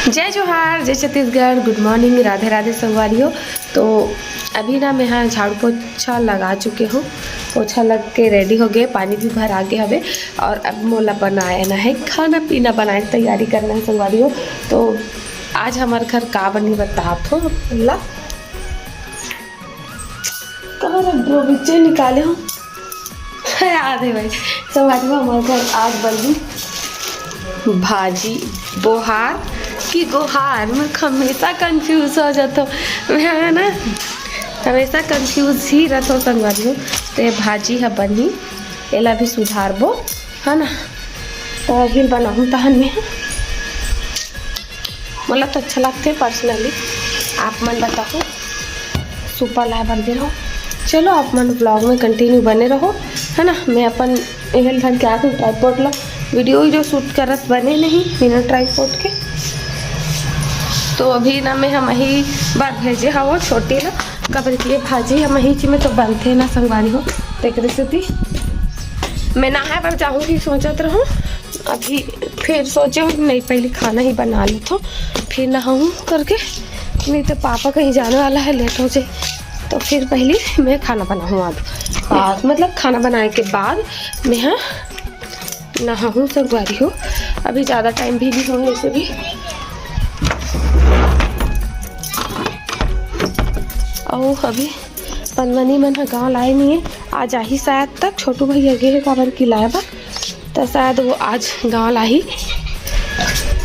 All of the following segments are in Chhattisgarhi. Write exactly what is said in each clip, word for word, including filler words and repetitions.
जय जोहार, जय छत्तीसगढ़, good morning, राधे राधे संगवारी हो। तो अभी ना मैं हा झाड़ू पोछा लगा चुके हूँ, पोछा लग के ready हो गए, पानी भी भरा गे हवे। और अब मोला बनाए ना है खाना पीना, बनाए के तैयारी करना है संगवारी हो। तो आज हमारे घर का बनी बतात हो ला। कहाँ रख दो, बिच्चे निकाले हो। याद है भाई, संगवारी हो, हमारे घर आज बनही भाजी बोहार कि गोहार, मैं हमेशा confuse हो जाता हूँ मैं, है ना, हमेशा confuse ही रहता हूँ संगवारी हो। तो ये भाजी ह बनही, एला भी सुधारबो, है ना। तो हिल बनाहूँ तहन में, मोला तो अच्छा लगथे personally, आप मन बताहू। सुपर लाए बर गे रहो। चलो, आप मन vlog में continue बने रहो, है ना। मैं अपन एहल धर के आके tripod ला, video video shoot करत बने नहीं बिना tripod के। तो अभी ना मैं हम ही बार भेजे हवो छोटी ला, काबर कि ये भाजी हम ही ची में तो बनथे ना संगवारी हो, तेकरे सेती मैं नहाए बर जाहूँ कि सोचत रहूँ। अभी फिर सोचे हूँ नहीं, पहले खाना ही बना लेथो, फिर नहाऊँ करके, नहीं तो पापा कहीं जाने वाला है, late हो जाए, तो फिर पहले मैं खाना बनाऊँ। अब बाद, मतलब खाना बनाए के बाद मैं हा नहाऊँ संगवारी हो। अभी ज़्यादा time भी नहीं हो वैसे भी। अउ अभी पनमनी मन ह गाँव लाए नहीं है, आज आही शायद तक, छोटू भैया गे है काबर कि लाए बर, त शायद वो आज गाँव लाही।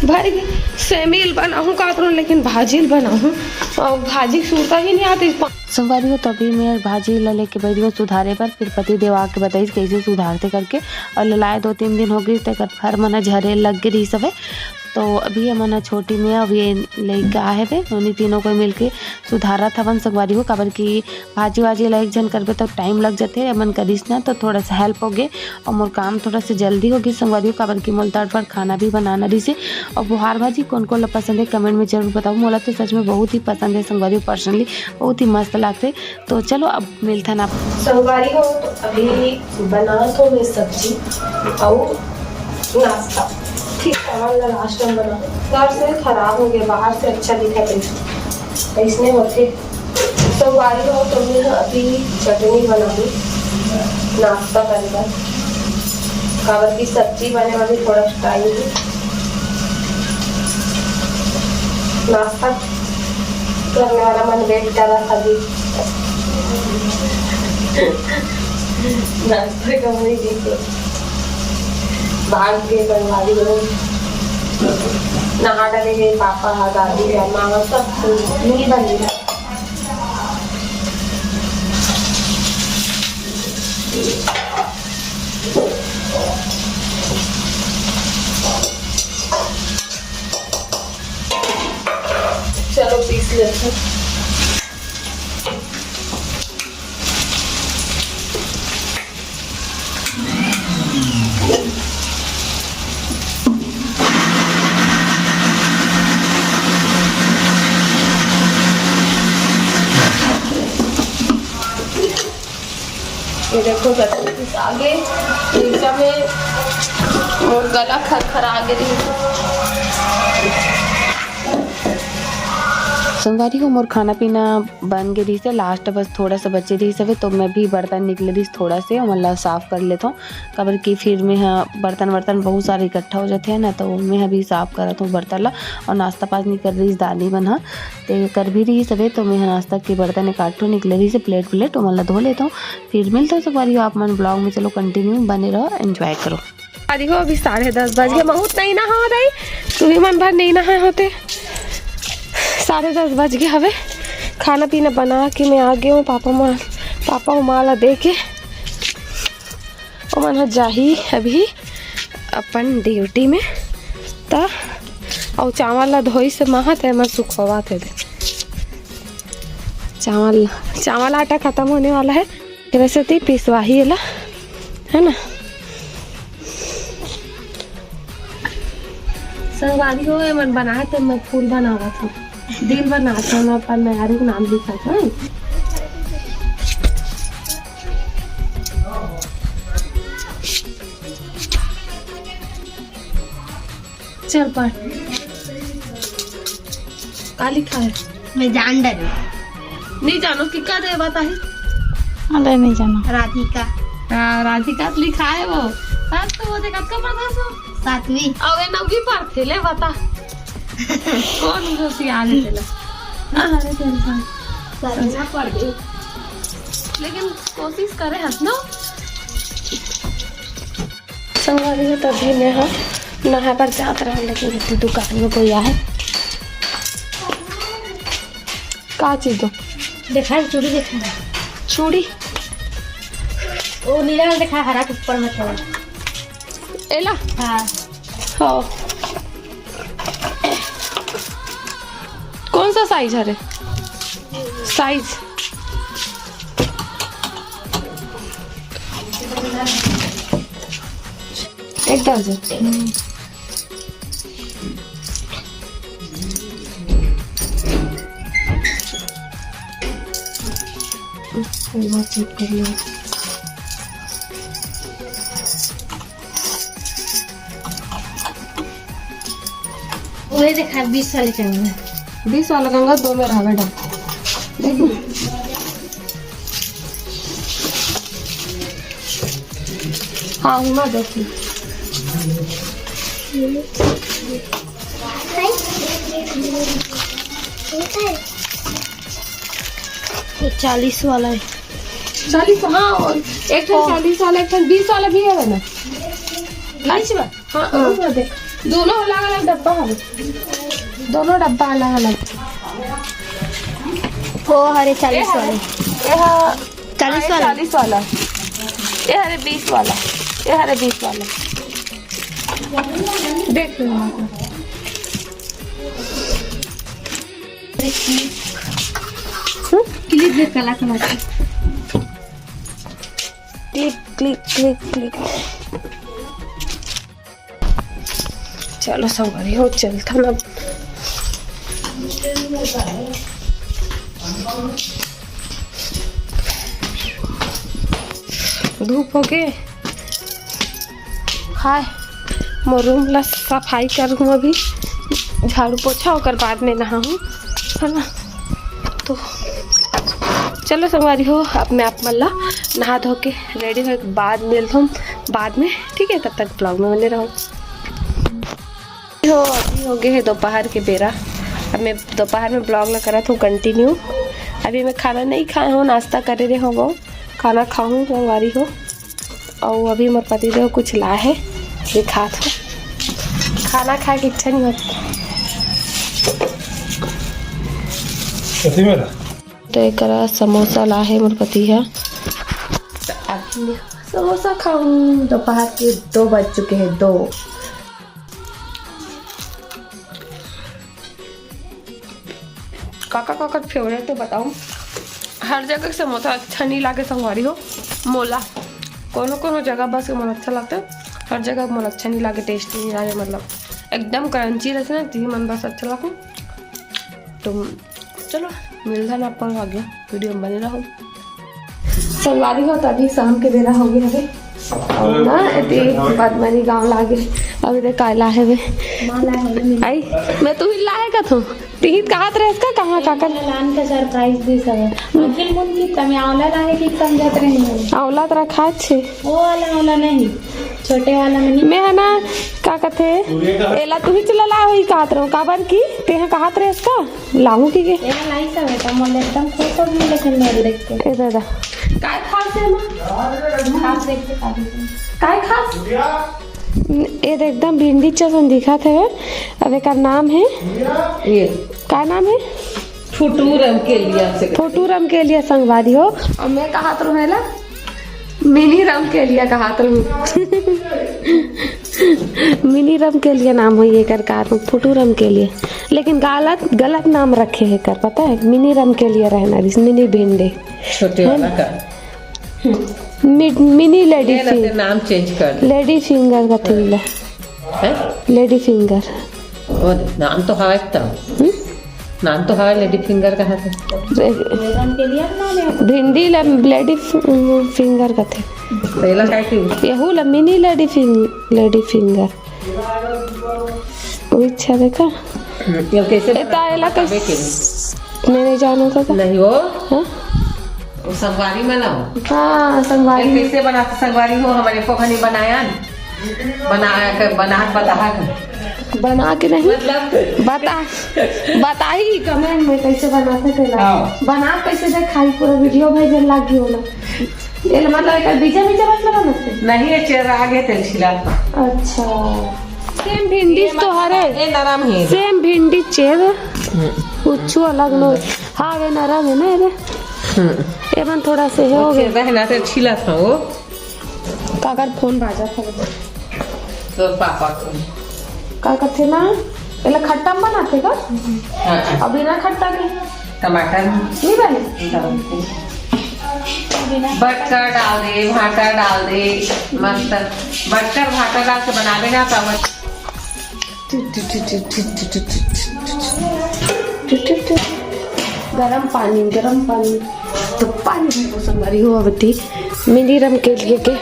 भाई सेमी ल बनाहूँ का करूँ, लेकिन भाजी ल बनाहूँ, और भाजी के सुरता ही नहीं आती। संगवारी हो, तभी मैं भाजी ल लेके बैठ गई सुधारे बर। फिर पति देव आके बताइस कैसे सुधारते करके, और ललाए दो तीन दिन हो गई, तेकर फर मन ह झरे लग गे रहिस हवे। तो अभी हमन ह छोटी में अभी लइका आहे बे, ओनी तीनों कोई मिलके सुधारत हवन संगवारी हो, काबर कि भाजी वाजी ला एक झन करबे तो time लग जाथे। एमन करिस ना तो थोड़ा सा help हो गे, और मोर काम थोड़ा सा जल्दी हो गे संगवारी हो, काबर कि मोला तड़फड़ खाना भी बनाना रहिसे। और बोहार भाजी कोन कोन ला पसंद है comment में जरूर बताओ, मोला तो सच में बहुत ही पसंद है संगवारी हो, personally बहुत ही मस्त लागथे। तो चलो अब मिलथन आप। संगवारी हो, तो अभी बनात हो मैं सब्जी अउ नाश्ता। ठीक, चावल ला last time बनाओ, घर से खराब हो गया, बाहर से अच्छा दिखा थे, ऐसने होते। संगवारी हो, तो मैं अभी चटनी बनाऊँ नाश्ता करे बर, काबर की सब्जी बने में भी थोड़ा time है। नाश्ता करने वाला मन wait कर रहा था अभी। नाश्ता का वही देखो, भाग के संगवारी हो, नहा डाले गए पापा, दादी, मामा, सब कोई नहीं बन रहा। चलो पीस लेते हैं। ये देखो चटनी पिसा गे, मिर्चा में मोर गला खरखरा गे रही। संगवारी हो, मोर खाना पीना बन गे रहिस हे, last बस थोड़ा सा बचे रहिस हवे, तो मैं भी बर्तन निकले रहिस थोड़ा से, ओमन ला साफ कर लेथों, काबर कि फिर मैं ह बर्तन वर्तन बहुत सारे इकट्ठा हो जाथे ना, तो मैं ह भी साफ करत हूँ बर्तन ला। और नाश्ता पानी कर रहिस दानी मन ह, ते कर भी रहिस हवे, तो मैं ह नाश्ता के बर्तन एक आध ठो निकले रहिस हे, plate plate, ओमन ला धो लेथों। फिर मिलथों संगवारी हो आप मन vlog में, चलो continue बने रहो, enjoy करो। अरे हो, अभी साढ़े दस बज गए, बहुत नहीं नहा रही, तुम्ही मन भर नहीं नहाए होते। साढ़े दस बज गए हवे, खाना पीना बना के मैं आ गई हूँ पापा माँ, पापा माँ ला दे के। ओमन ह जाही अभी अपन duty में, त अउ चावल ला धोई से महा ते मन सुखवा के दे। चावल, चावल आटा खत्म होने वाला है, तेरे से ती पिसवाही एला, है ना। संगवारी हो, एमन बनाए तो मैं फूल बनावत हूँ, दिल बनात हूँ, मैं अपन मेहरारू के नाम लिखत हूँ। चल पढ़। का लिखा है? मैं जान डरे। नहीं जानो कि का दे बताही। अरे नहीं जानो। राधिका। हाँ, राधिका तो लिखा है वो। आज तो वो देखा कब पढ़ा सो? सातवीं। अबे नौवीं पढ़ते ले बता। कौन होशियार है तेला? अरे तेरे साथ। सातवीं पढ़ गई। लेकिन कोशिश करे हस ना। संगवारी हो, तभी मैं ह नहाए बर जात रहूं, लेकिन इतनी दुकान में कोई आए। का चीज दो? देखा है, चूड़ी देखा है। चूड़ी? वो नीला वाला देखा, हरा के ऊपर में था। एला? हाँ। हो। कौन सा साइज हरे? साइज एक दर्जन। एक बार चेक कर लो। वही देखा, बीस वाले चल रहे हैं। बीस वाला गंगा दो में रहा बेटा। देखो। हाँ, हिमा देखी। ये चालीस वाला है। चालीस, हाँ, और एक ठन हाँ। चालीस वाला, एक ठन बीस वाला भी है ना। बीस वाला? हाँ, हाँ। वो दे। दोनों अलग-अलग डब्बा हवे। दोनों डब्बा अलग-अलग। वो हरे चालीस ए हरे, वाले। ए हा-, चालीस हाँ, ये वाला। चालीस वाला। ए हरे बीस वाला। ए हरे बीस वाला। देख लो यहाँ पर। हम्म? क्लिप देख, काला काला। Clip, clip, clip, clip. चलो संगवारी हो, चलथन अब। धूप होगे। हाय, मोर रूम ला सफाई करहूँ अभी, झाड़ू पोछा, ओकर बाद में नहाहूँ, है ना? तो चलो संगवारी हो, अब मैं आप मन ला नहा धो के रेडी होए के बाद मिलथों बाद में, ठीक है? तब तक ब्लॉग में बने रहो। हो, अभी हो गए है दोपहर के बेरा। अब मैं दोपहर में ब्लॉग ला करत हूँ कंटिन्यू। अभी मैं खाना नहीं खाए हूँ, नाश्ता करे रहे हो, खाना खाहूँ संगवारी हो। अउ अभी मोर पति देव कुछ ला है, दिखात हूँ। खाना खाए के इच्छा नहीं होती। कथी मेरा? तो एकरा समोसा ला है मोर पति ह। अभी मैं समोसा खाऊं। दोपहर के दो बज चुके हैं, दो। काका काका फेवरेट तो बताऊं, हर जगह के समोसा अच्छा नहीं लागे संगवारी हो। मोला कोनो कोनो जगह बस के मोला अच्छा लगता है, हर जगह मोला अच्छा नहीं लागे, टेस्टी नहीं लागे, मतलब एकदम क्रंची रहते ना, ती मन बस अच्छा लगता। तो चलो, मिलथन अपन अगला वीडियो में, बने रहो। संगवारी हो, तो अभी शाम के बेरा हो गया है। और ना, एती पद्मनी गांव लागे। अभी देख, काय ला है वे। माला है, मिल- आई, मैं तू ही ला है का तू? तिहित कहात रहे इसका, कहाँ काकर? लान का सरप्राइज दी सब है। अखिल मुन की तमे आंवला ला है कि समझत रही है। आंवला तो रखा छे। वो वाला आंवला नहीं, छोटे वाला में नहीं। मैं है ना, का कथे? एला तू ही चला ला होई कात रहो, काबर की? ते हैं कहात रहे इसका? लाहू की के? ए लाई सब है, त मोला एकदम खुश हो गई लेकिन मेरे देख के। ए दादा। काय खास है माँ? खास देख के काफी। काय खास? ये देख, एकदम भिंडी जैसन दिखत है। अब एकर नाम है? ये। का नाम है? फुटू रमकेलिया से। फुटू रमकेलिया संगवारी हो। और मैं कहात रहूं एला? मिनी रमकेलिया कहात रहूं। मिनी रमकेलिया नाम होई एकर, का फुटू रमकेलिया। लेकिन गलत, गलत नाम रखे है एकर, पता है? मिनी रमकेलिया रहना रिस, मिनी भिंडी। छोटे वाला का। मिड-, मिनी लेडी ये ना फिंग-, ते नाम चेंज कर दे। लेडी फिंगर कथे ला। हैं? Lady finger. वो नाम तो हवा एकदम। हम्म? नाम तो हवा लेडी फिंगर कहा था। रे-, भिंडी ला लेडी फि-, फिंगर कथे। पहला काय थी? यहू ला मिनी लेडी फिंग-, लेडी फिंगर। वो अच्छा देखा? ये कैसे ए, ता एला कैसे? मैं नहीं जानत था। नहीं हो। हाँ? वो संगवारी में लाओ। हाँ, संगवारी ये में। कैसे बनाते संगवारी हो? हमारे को नहीं बनाया न। बनाया के, बना, बता के। बना के नहीं। मतलब? बता, बताई comment में कैसे बनाते थे ना। हाँ। बना कैसे दे खाई, पूरा video भेजन लाग गयो ना। ये मतलब एक बीजा बीजा मत लगाना थे। नहीं, ये चेहरा आगे तेल छिला। अच्छा। सेम भिंडी तो हरे। ये नरम है। सेम भिंडी चेहरा। कुछ अलग नो। हाँ, ये नरम है ना, ये। हम्म। ये मन थोड़ा से हो गए। रहना से छिला था वो। काकर फोन बाजा था। तोर पापा को। का कथे ना? एला खट्टा म बनाथे का? हाँ। अभी ना खट्टा के? टमाटर। नहीं बने? बटकर डाल दे, भाटा डाल दे, मस्त। बटकर भाटा डाल के बनाबे ना, तो मस्त। गरम पानी, गरम पानी। तो पानी भी पसंद आ रही हो अवती। मिनी रमकेलिया के,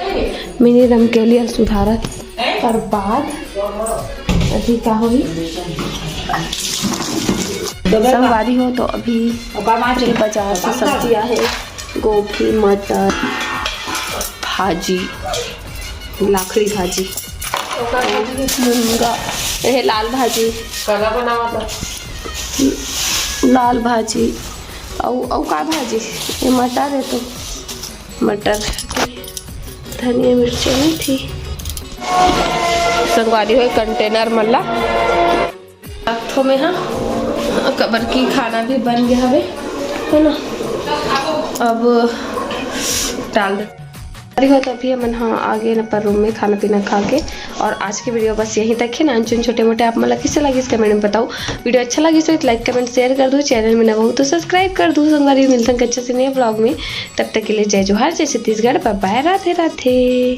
मिनी रमकेलिया सुधारत कर बाद अभी का होही? संगवारी हो, तो अभी बाजार से सब्जी आहे, गोभी, मटर, भाजी, लाखड़ी भाजी, मुनगा, ये लाल भाजी, काला बनावा था। लाल भाजी, अउ, अउ का भाजी? ये मटर है तो मटर, धनिया मिर्ची नहीं थी। संगवारी हो, container मन ला रखथो में, हाँ, काबर की खाना भी बन गया हवे, है ना? अब डाल दे। अरे हो, तो अभी हमन, हाँ, आ गए अपन रूम में खाना पीना खा के। और आज की video बस यहीं तक है। नानचुन छोटे मोटे आप मन ला कैसे लगिस, comment में बताओ। Video अच्छा लगिस तो like, comment, share कर दो। Channel में नवा हो तो subscribe कर दो। संगवारी, मिलथन कच्चा से नए vlog में। तब तक के लिए जय जोहार, जय छत्तीसगढ़, bye bye, राधे राधे।